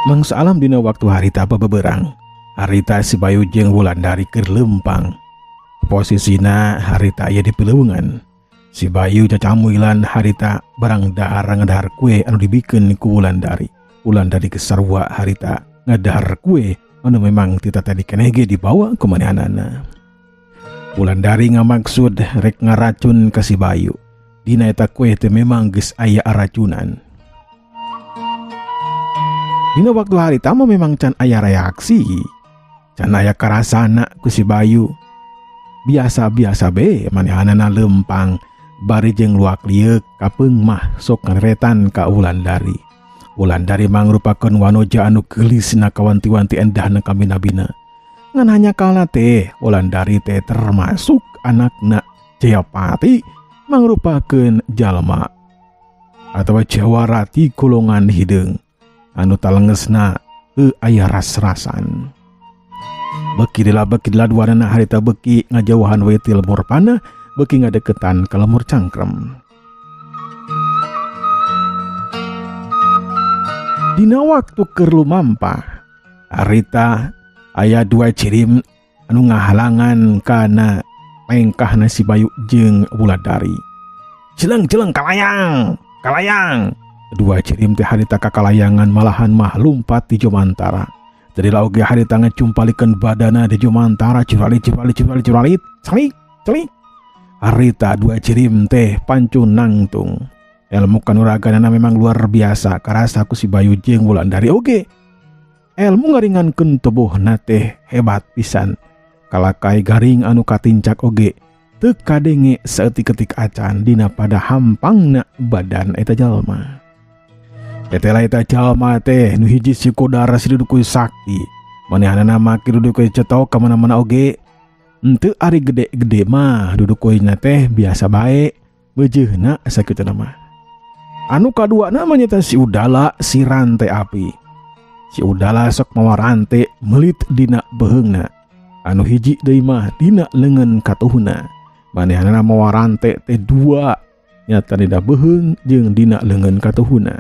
Mangsa alam dina waktu harita bebeberang. Harita si Bayu jeung Wulandari keur lempang. Posisina harita aya di peleungan. Si Bayu cacamuilan harita barang dahar ngadahar kue anu dibikeun ku Wulandari. Wulandari geus sarua harita ngadahar kue anu memang ti tatadi keneh ge dibawa ku manehanana. Wulandari ngamaksud rek ngaracun ka si Bayu. Dina eta kue teh memang geus aya aracunan. Dina waktu harita mah memang can aya reaksi. Can aya karasana ku si Bayu. Biasa-biasa be manehanana lempang bari jeung luak lieuk kapeung mah sok ngareretan ka Wulandari. Wulandari mangrupakeun wanoja anu geulis na kawanti-wanti endahna kaminabina. Ngan hanya kalna teh Wulandari teh termasuk anakna Jayapati mangrupakeun jalma atawa jawara ti golongan hideung anu talengesna teu aya ras-rasan. Beki lila beki lila duanana harita beki ngajauhan we ti lemur panah beki ngadeukeutan ka lemur cangkrem. Dina waktu keur lumampah harita aya dua jirim anu ngahalangan kana lengkahna si Bayu jeung Wulandari. Jeleng-jeleng kalayang, kalayang. Dua jirim teh harita kakalayangan malahan mah lumpat di jomantara. Jadi oge harita ngacumpalikeun badana di jomantara curalit curalit curalit curalit celik celik. Harita dua jirim teh pancun nangtung. Ilmu kanuraganana memang luar biasa karasa ku si Bayu jeung Wulandari oge. Ilmu ngaringankeun tubuhna teh hebat pisan. Kalakai garing anu katincak oge teu kadenge saeutik-eutik acan dina pada hampangna badan eta jalma. Tetela eta jalma teh nu hiji si Kodar si Dudukuy Sakti. Manehanana make dudukuy cetok ka mana-mana oge. Henteu ari gede-gede mah dudukuyna teh biasa bae beujeuna sakituna mah. Anu kaduana mah nyaeta si Udala si Rante Api. Si Udala sok mawa rante meulit dina beuheungna. Anu hiji deui mah dina leungeun katuhna. Manehanana mawa rante teh dua nyata dina beuheung jeung dina leungeun katuhna.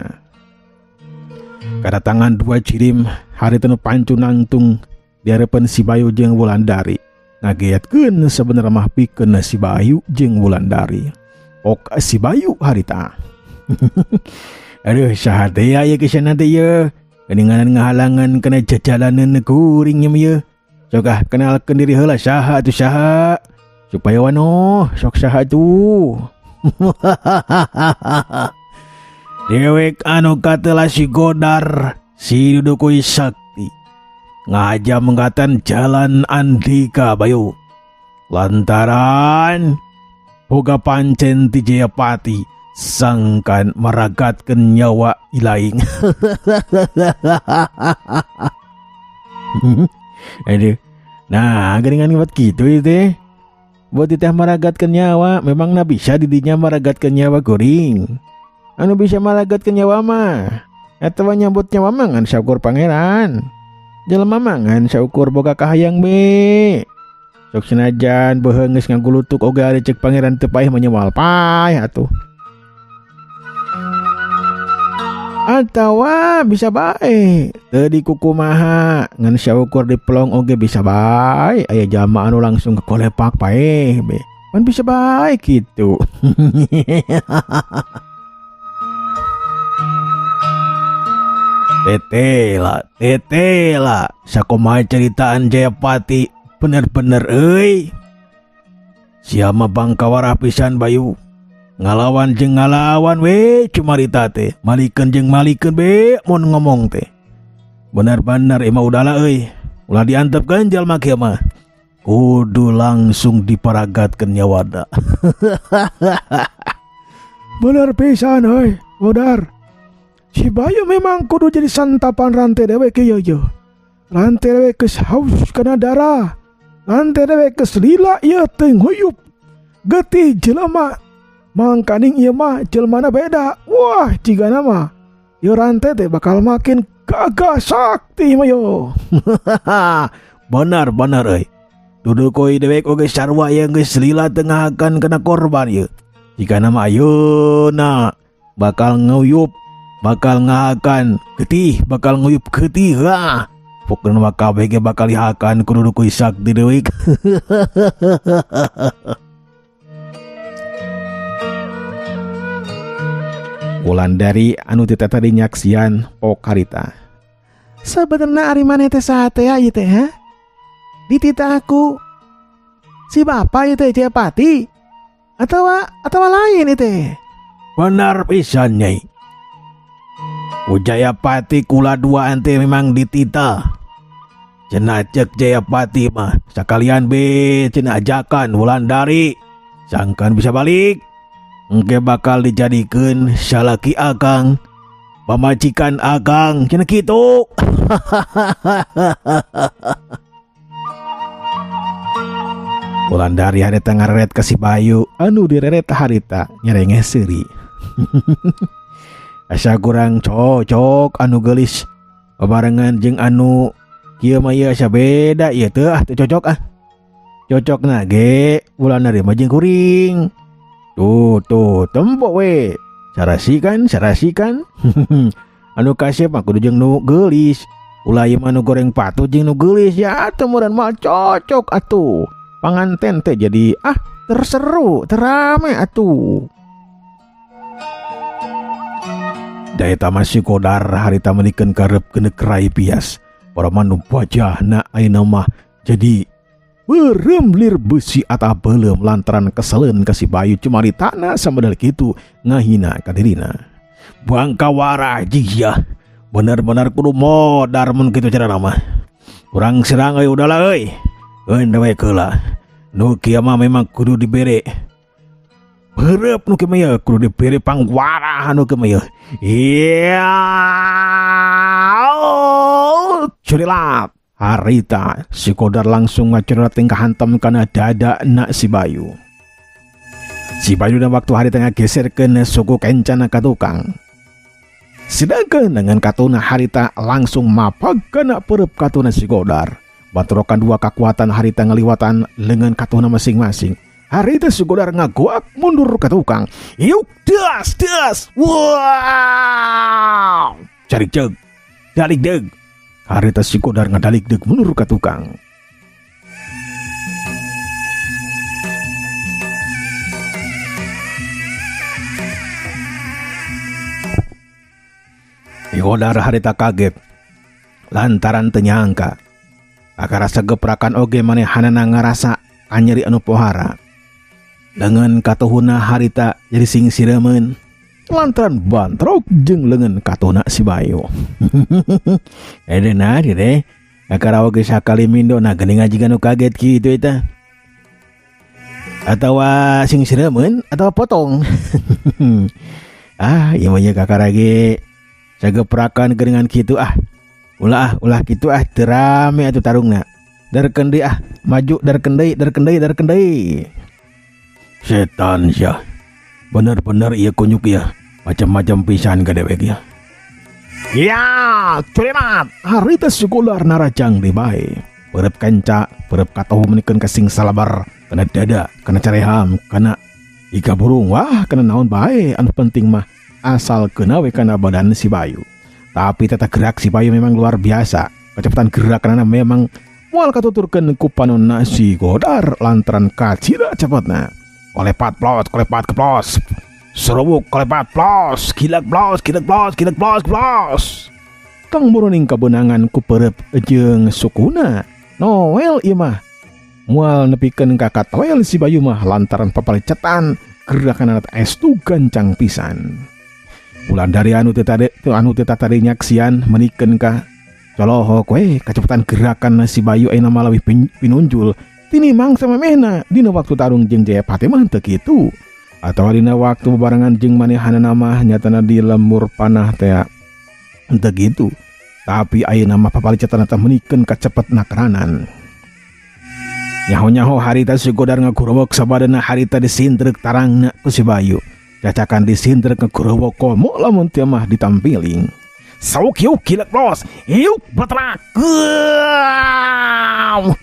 Kadatangan dua jirim harita nu pancu nangtung di hareupeun si Bayu jeung Wulandari. Ngageetkeun sabenerna mah pikeun si Bayu jeung Wulandari. Ok si Bayu harita. Aduh saha teh aya kisahna teh ieu. Geuningan ngahalangan kana jajalanan kuring nya ieu. Sok ah kenalkeun diri heula saha atuh saha. Supaya wanoh sok saha atuh. Dewek anu katela si Godar si Dudukuy Sakti ngaja menggatan jalan Andika Bayu lantaran boga pancen ti Jayapati sangkan maragatkeun nyawa ilaing. Aduh. Nah, geuningan buat kitu ieu teh. Buat teh maragatkeun nyawa, memang na bisa didinya maragatkeun nyawa kuring. Anu bisa maragatkeun nyawa mah atawa nyambut nyawa mah ngan saukur pangeran. Jelema mah ngan saukur boga kahayang be. Sok senajan beuheung geus ngagulutuk oge ari ceuk pangeran teu paeh mah nyemal paeh atuh. Atawa bisa bae teu dikukumaha ngan saukur dipelong oge bisa bae aya jalma anu langsung kekolepak paeh be. Pan bisa bae kitu. Tetela, tetela, sakumaha ceritaan Jayapati bener-bener euy. Sia mah bangkawara pisan Bayu. Ngalawan jeung ngalawan we cumarita teh, malikeun jeung malikeun be mun ngomong teh. Bener-bener emang udahlah euy. Ulah diantepkeun jalma kieu mah. Kudu langsung diparagatkeun nyawana. Bener pisan euy, Godar. Si Bayu memang kudu jadi santapan rantai dewek ieu ye. Rantai dewek geus haus kana darah. Rantai dewek geus lila ieu teu nguyup. Getih jelema. Mangkaning ieu mah jelmana beda. Wah, jigana mah ieu rantai teh bakal makin gagah sakti mah yo. Benar benar euy. Dudukoi dewek oge sarua ieu geus lila teu ngahakan kana korban ieu. Jigana mah ayeuna bakal nguyup Bakal ngahakan getih, bakal nguyup getih ha. Pokona mah kabeh ge bakal dihakan ku Duduk Sakti dewek. Wulandari anu teu tadi nyaksian pok harita. Sabenerna ari maneh teh saha teh ieu teh ha? Dititah aku si bapak ieu teh Jayapati atawa lain ieu teh. Benar pisan Nyai. Ku Jayapati kula dua ante memang dititah. Cenah cek Jayapati mah sakalian be cenah ajakan Wulandari sangkan bisa balik. Engke bakal dijadikeun salaki akang, pamajikan akang cenah kitu. Wulandari harita ngareret ka si Bayu anu direret harita nyerengeh seuri. Asa kurang cocok anu geulis babarengan jeung anu kieu mah ieu asa beda ieu teh ah teu cocok ah. Cocokna ge Wulandari mah jeung kuring. Tuh tuh tempo we. Sarasikan sarasikan. Anu kasep mah kudu jeung nu geulis. Ulah ieu mah nu goreng patut jeung nu geulis ya atuh meureun mah cocok atuh. Panganten teh jadi ah terseru, terame atuh. Daeta masih kodar harita menikeun karep kene kerai pias. Para manu wajahna ayeuna mah jadi beureum lir besi atah beuleum lantaran keseleun ka si Bayu cumaritana samedal kitu ngahina ka dirina. Bangkawara jigya bener-bener kudu modar mun kitu carana mah. Urang serang euy udahlah euy. Eun we keula. Nu kieu mah memang kudu dibere. Berep nu kieu mah ye kudu dibere pangwarah nu kieu mah ye. Iya. Curilat. Harita si Kodar langsung ngacurat tingkah hantam kana dada nak si Bayu. Si Bayu dan waktu harita ngageser ke suku kencana ka tukang. Sedangkan dengan katuna harita langsung mapag kana perep katuna si Kodar. Bentrokan dua kekuatan harita ngeliwatan lengan katuna masing-masing. Harita si Kodar ngaguak mundur ke tukang. Yuk das das. Wow. Cari jeg. Dalik deg. Harita si Kodar ngadalik deg mundur ke tukang. Si Kodar harita kaget lantaran tenyangka. Akarasa geprakan oge manehanana ngarasa kanyeri anu pohara. Lengan katuhuna harita jadi sing siremen lantaran bantrok jeung lengan katuhuna si Bayu. Edeuna deh akara oge sakali mindo nah geuning jiga nu kaget kitu eta. Atawa sing siremen atawa potong. Ah, ieu mah kakara ge sageprakan geuningan kitu ah. Ulah ah, ulah kitu ah teu rame atuh tarungna. Darkeun deui ah, maju darkeun deui, darkeun deui, darkeun deui. Setan sia. Bener-bener ieu kunyuk ieu. Macam-macam pisan ka dewek ieu. Ya, culimat. Harita sekular narajang di bae. Perep kenca, perep katohu menikeun kasing salabar, kena dada, kena careham, kena iga burung. Wah, kena naon bae. Anu penting mah asal kena we kana badan si Bayu. Tapi tata gerak si Bayu memang luar biasa. Kecepatan gerakanna memang moal katuturkeun ku panonna si Godar lantaran kacida cepetna. Kolepat plos, kolepat keplos. Serubuk kolepat plos, gilek plos, gilek plos, gilek plos, plos. Kang muruning kebenangan ku perep jeung sukuna. Noel ieu mah moal nepikeun ka katoel si Bayu mah lantaran papalicetan gerakan anak estu gancang pisan. Wulandari anu teu tade, teu anu teu tatadi nyaksian menikeun ka colohok we kecepatan gerakan si Bayu ayeuna mah leuwih pinunjul tinimang samemehna dina waktu tarung jeung Jayapati mah teu kitu. Atawa dina waktu bebarengan jeung manehanana mah nyatana di lemur panah teh teu kitu. Tapi ayeuna mah papalicatan teh menikeun ka cepet nakranan. Nyaho-nyaho harita si Godar ngagurowok sabadana harita disintrek tarangna ku si Bayu. Cacakan disintrek ngagurowok komo lamun teu mah ditampiling. Sauk yuk gilek los, yuk betelak.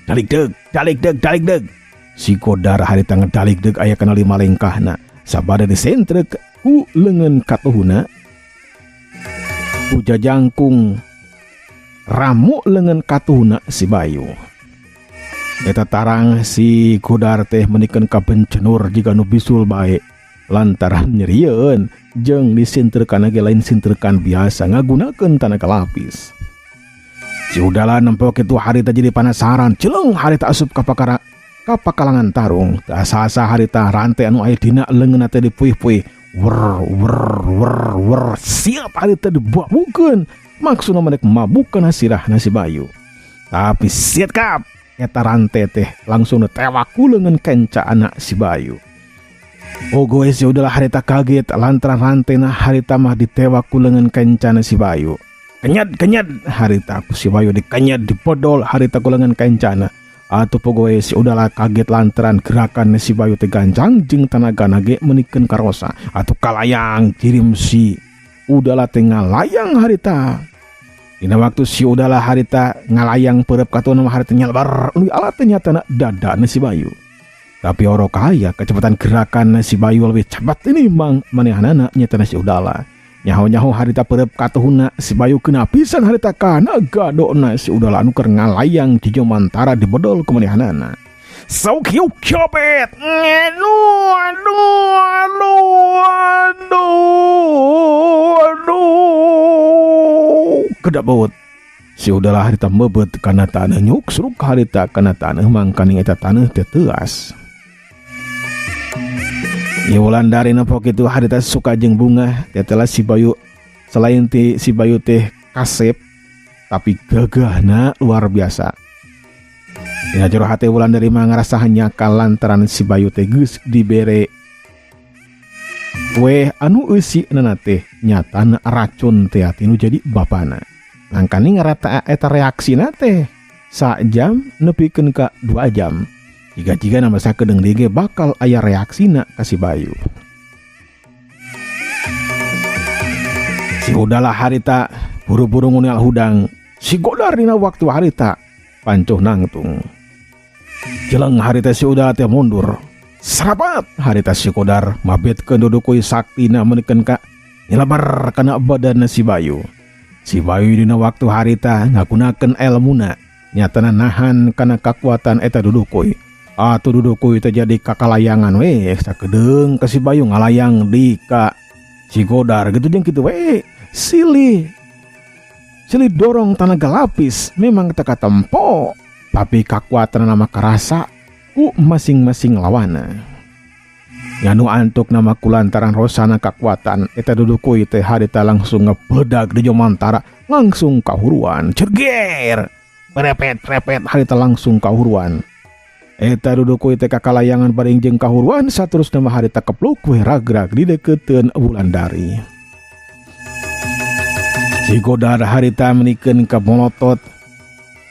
Dalik deg, dalik deg, dalik deg. Si Godar harita ngedalik deg aya kana lima lengkahna. Sabada disentrek ku leungeun katuhuna. Ku jajangkung ramu leungeun katuhna si Bayu. Eta tarang si Godar teh menikeun kabencenur jiga nu bisul bae lantaran nyerieun jeung disinterkan ge lain sinterkan biasa ngagunakeun tanaga lapis. Si Udala nempo kitu harita jadi panasaran, celeng harita asup ka pakara ka pakalangan tarung. Teu asa-asa harita rante anu aya dina leungeunna teh dipuih-puih. Wer wer wer wer siap harita dibabukeun. Maksudna mah dek mabukeun sirahna si Bayu. Tapi siat kap eta rante teh langsung tewak ku leungeun kenca anak si Bayu. Ogoe si Udala harita kaget lantaran rantena harita mah ditewak ku leungeun kencana si Bayu. Kenyad kenyad harita ku si Bayu dikenyad dipodol harita ku leungeun kencana. Atuh pogoe si Udala kaget lantaran gerakan si Bayu teh gancang jeung tanagana ge menikeun karosa. Atuh kalayang kirim si Udala teh ngalayang harita. Dina waktu si Udala harita ngalayang peureub katuhna mah harita nyalbar leuwih alat teh nyatana dadana si Bayu. Tapi orok kaya kecepatan gerakan si Bayu lebih cepat ini mang manehanana nyatana si Udala. Nyaho-nyaho harita peureub katuhuna si Bayu kena pisan harita kana gadona si Udala anu keur ngalayang jijomantara dibedol ku manehanana. Sok yuk copet. Aduh aduh aduh aduh aduh. Kedabut. Si Udala harita mebet kana taneuh nyuksruk harita kana taneuh mangkaning eta taneuh teh teuas. Ieu Wulandari nempo kitu harita suka jeung bunga tetela si Bayu selain ti si Bayu teh kasep tapi gagahna luar biasa. Dina jero hate Wulandari mah ngarasa hanjakal lantaran si Bayu teh geus dibere weh anu eusina teh nyatana racun teh tinu jadi bapana. Mangkani ngarata eta reaksina teh sajam nepikeun ka 2 jam. Jiga-jiga nama sakedeung deui ge bakal aya reaksina ka si Bayu. Si Udala harita buru-buru ngunel hudang. Si Godar dina waktu harita pancuh nangtung. Jeleng harita si Udala teh mundur. Serapat harita si Godar mabetkeun dudukui saktina menikeun ka nyelebar kana badan si Bayu. Si Bayu dina waktu harita ngagunakeun elmuna nyatana nahan kana kakuatan eta dudukui. Atuh dudukui teh jadi kakalayangan we sakedeung ka si Bayu ngalayang di ka si Godar gitu jeung kitu we. Silih silih dorong tanaga lapis memang teu katempo tapi kakuatan nama karasa ku masing-masing lawana. Nganu antuk nama kulantaran rosana kakuatan eta dudukui teh harita langsung ngebedag di jomantara langsung kahuruan cerger prepet prepet harita langsung kahuruan. Eta dudukui teh kakalayangan baring jeung kahuruan saterusna mah harita kepluk we ragrag di deukeuteun Wulandari. Si Godar harita menikeun ka molotot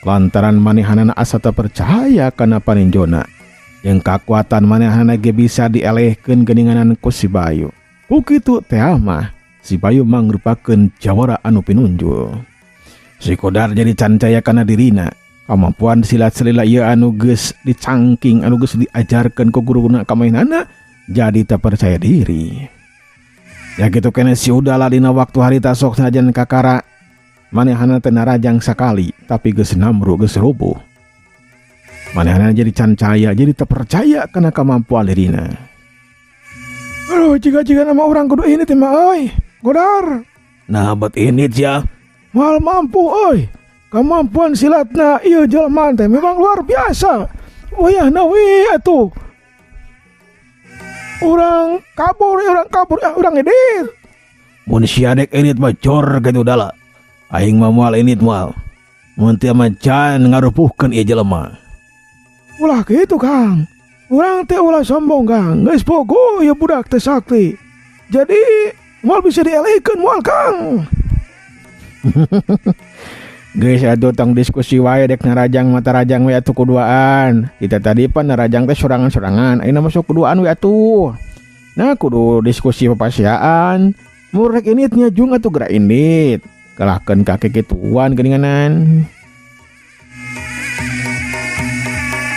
lantaran manehanana asa teu percaya kana paninjona. Jeung kakuatan manehanana ge bisa dielehkeun geuninganan ku si Bayu. Ku kitu teh mah si Bayu mangrupakeun jawara anu pinunjul. Si Godar jadi cancaya kana dirina. Kemampuan silat selila ieu anu geus dicangking anu geus diajarkeun ku guruna ka manehanana jadi teu percaya diri. Ya gitu kene si Udala dina waktu harita sok sanajan kakara manehana teh narajang sakali tapi geus namru geus rubuh. Manehana jadi cancaya jadi teu percaya kana kemampuan dirina. Aduh, jiga-jiga nama urang kudu ini teh mah euy. Godar. Nah, bet ini sia. Moal mampu euy. Kemampuan silatna ieu jelema teh memang luar biasa. Wayahna we atuh. Urang kabur, urang kabur, ah, urang edit. Mun sia dek edit mah jor kitu dala. Aing mah moal edit moal. Mun teu mah can ngarupuhkeun ieu jelema. Ulah kitu Kang. Urang teh ulah sombong Kang. Geus pogo ieu budak teh sakti. Jadi moal bisa dielehkeun moal Kang. Geus atuh tong diskusi wae dek narajang mata rajang we atuh kuduaan. Kita tadi pan narajang teh sorangan-sorangan, ayeuna masuk kuduaan we atuh. Nah kudu diskusi papasiaan. Mun rek init nya jung atuh geura init. Kalahkeun ka kikituan geuninganan.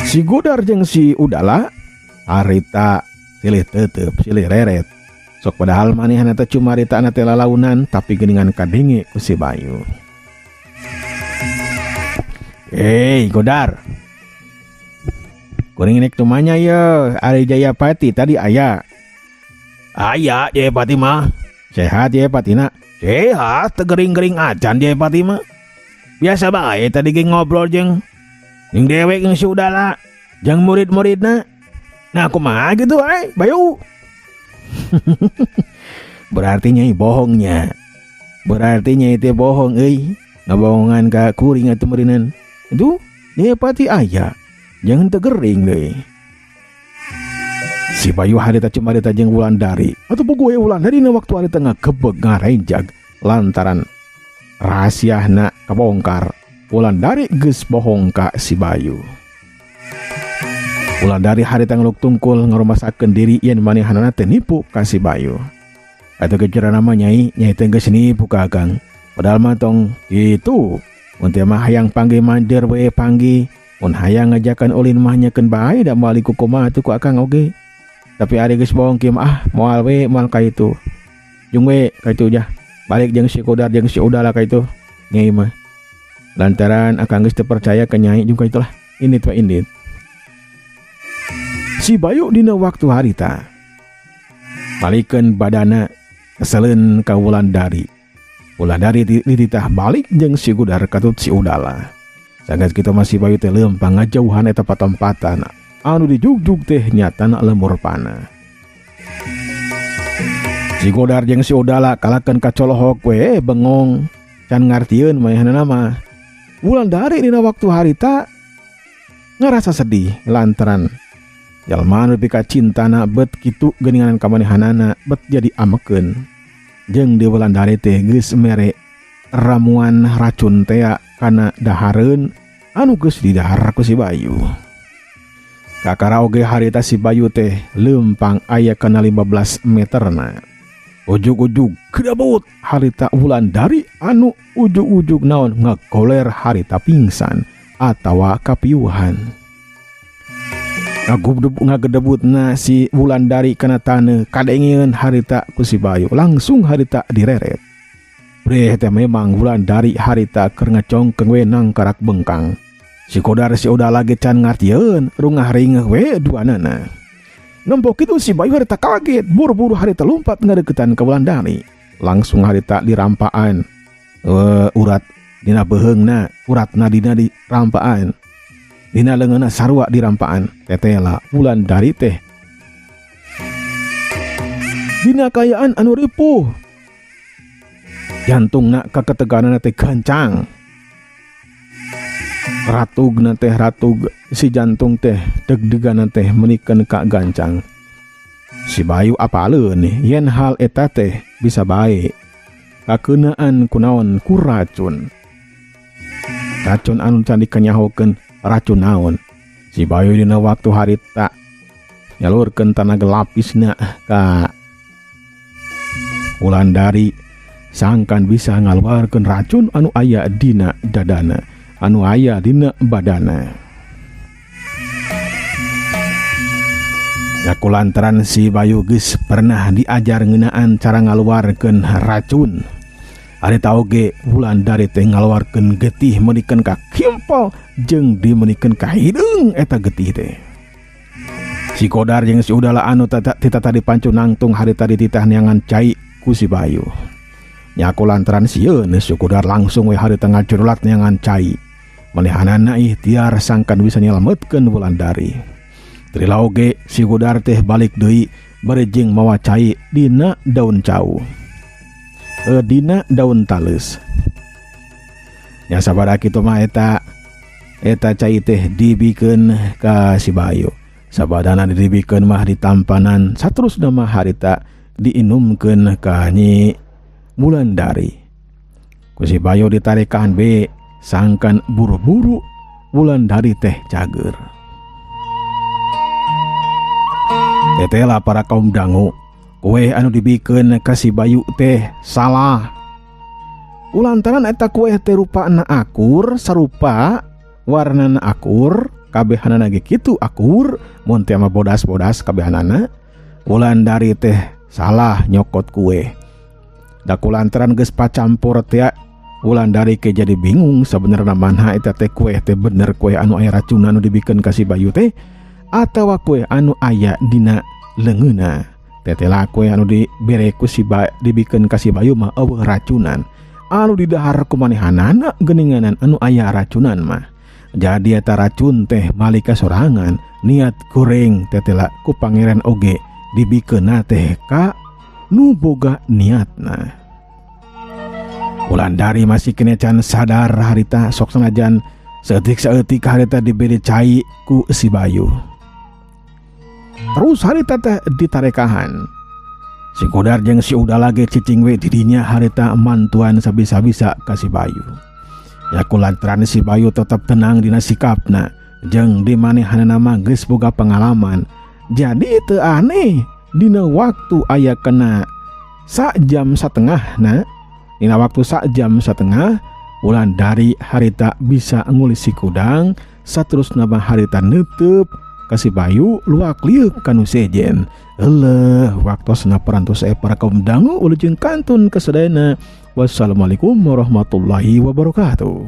Si Godar jeung si Udala harita silih tetep silih reret. Sok padahal manehna teh cumaritana teh lalaunan tapi geuningan kadenge ku si Bayu. Hei Godar. Kuring nek tumanya ye, ari Jayapati tadi aya. Aya Jayapati mah. Sehat Jayapatina. Sehat, tegering-gering acan Jayapati mah. Biasa bae tadi ge ngobrol jeung jeung dewek jeung si Udala, jeung murid-muridna. Nah kumaha gitu ai, Bayu. Berarti nyai bohongnya. Berarti nyai teh bohong euy. Ngabohongan ka kuring atuh meureunan. Itu Jayapati aya. Jangan tegering deui. Si Bayu harita cumarita jeung Wulandari. Atuh puguh we Wulandari na waktu harita ngagebeg ngarenjag lantaran rahasiana kabongkar. Wulandari geus bohong ka si Bayu. Wulandari harita ngeluk tungkul ngarumasakeun diri yen manehanana teh nipu ka si Bayu. Atuh gejerana mah nyai, nyai teh geus nipu ka Akang. Padahal mah tong kitu. Mun teh mah hayang panggih manjer we panggih. Mun hayang ngajakan ulin mah nyekeun bae da moal dikukumaha atuh ku Akang oge. Tapi ari geus bohong kieu mah ah moal we moal ka itu. Jung we ka itu jah. Balik jeung si Kodar jeung si Udala ka itu. Nyai mah. Lantaran Akang geus teu percaya ka nyai jeung ka itulah. Indit we indit. Si Bayu dina waktu harita balikeun badana keseleun ka Wulandari. Wulandari dititah balik jeung si Gudar katut si Udala. Sanggeus kitu mah si Bayu teh leumpang ngajauhan eta patempatan anu dijugjug teh nyatana lemur panah. Si Godar jeung si Udala kalakeun kacolohok we bengong can ngartieun manehna mah. Wulandari dina waktu harita ngarasa sedih lantaran jalma anu pika cintana bet kitu geuningan ka manehanana bet jadi amekeun. Jeung di Wulandari teh geus mere ramuan racun tea kana dahareun anu geus didahar ku si Bayu. Kakara oge harita si Bayu teh leumpang aya kana 15 meterna. Ujug-ujug kedabut harita Wulandari anu ujug-ujug naon ngagoler harita pingsan atawa kapiuhan. Ngagedebutna si Wulandari kana taneuh kadengeun harita ku si Bayu langsung harita direret. Breh teh memang Wulandari harita keur ngacongkeun we nangkarak bengkang. Si Kodar si Udala ge can ngartieun rungah ringeuh we duanana. Nempo kitu si Bayu harita kaget, buru-buru harita lumpat ngadeukeutan ka Wulandari. Langsung harita dirampaan. Urat dina beuheungna, uratna dina dirampaan. Dina leungeunna sarua dirampaan. Tetela Wulandari teh dina kaayaan anu ripuh. Jantungna kaketeganana teh gancang. Ratugna teh ratug si jantung teh deg-deganna teh menikeun ka gancang. Si Bayu apaleun yen hal eta teh bisa bae kakeunaan kunaon ku racun. Racun anu can dikanyahokeun racun naon. Si Bayu dina waktu harita nyalurkeun tanaga lapisna ka Wulandari sangkan bisa ngaluarkeun racun anu aya dina dadana, anu aya dina badana. Ya kulantaran si Bayu geus pernah diajar ngeunaan cara ngaluarkeun racun. Ari tau ge Wulandari teh ngaluarkeun getih meunikeun ka kimpol jeung dimeunikeun ka hideung eta getih teh. Si Kodar jeung si Udala anu tita tadi pancu nangtung harita dititah neangan cai ku si Bayu. Nya kulantaran sieun si Kodar langsung we harita ngajurulat neangan cai. Manehanana ikhtiar sangkan bisa nyelametkeun Wulandari. Trila oge si Godar teh balik deui bari jeung mawa cai dina daun cau. Dina daun taleus. Nya sabada kitu mah eta cai teh dibikeun ka si Bayu. Sabadana dibikeun mah ditampanan saterusna mah harita diinumkeun ka Nyi Wulandari. Ku si Bayu ditarekahan be sangkan buru-buru Wulandari teh cager. Tetela para kaum dangu, kue anu dibikeun ka si Bayu teh salah. Ulantaran eta kue teh rupana akur, sarupa warnana akur, kabehanana ge kitu akur, mun teh mah bodas-bodas kabehanana. Wulandari teh Salah nyokot kue. Da kulantaran geus pacampur teh, Wulandari ke jadi bingung sebenarnya mana eta teh kue teh, bener kue anu aya racun anu dibikeun ka si Bayu teh atawa kue anu aya dina leungeunna. Tetela kue anu dibere ku si dibikeun ka si Bayu mah euweuh racunan, anu didahar ku manehanana geuninganan anu aya racunan mah. Jadi eta racun teh malika sorangan niat goreng. Tetela ku pangeran oge dibikeunna teh ka nu boga niatna. Wulandari masih kene can sadar harita, sok sanajan saeutik-saeutik harita diberi cai ku si Bayu. Terus harita teh ditarekahan. Si Godar jeung si Uda lagi cicing we didinya harita mantuan sabisa-bisa ka si Bayu. Ya kulantaran si Bayu tetap tenang dina sikapna jeung di manehanna mah geus boga pengalaman. Jadi teu aneh dina waktu aya kena sak jam satengah na. Dina waktu sak jam setengah, Wulandari harita bisa ngulis si kudang. Saterusna mah harita neuteub ka si Bayu luak liuk kanu sejen. Eleh, waktosna parantos para kaum dangu, wilujeng kantun kasadayana. Wassalamualaikum warahmatullahi wabarakatuh.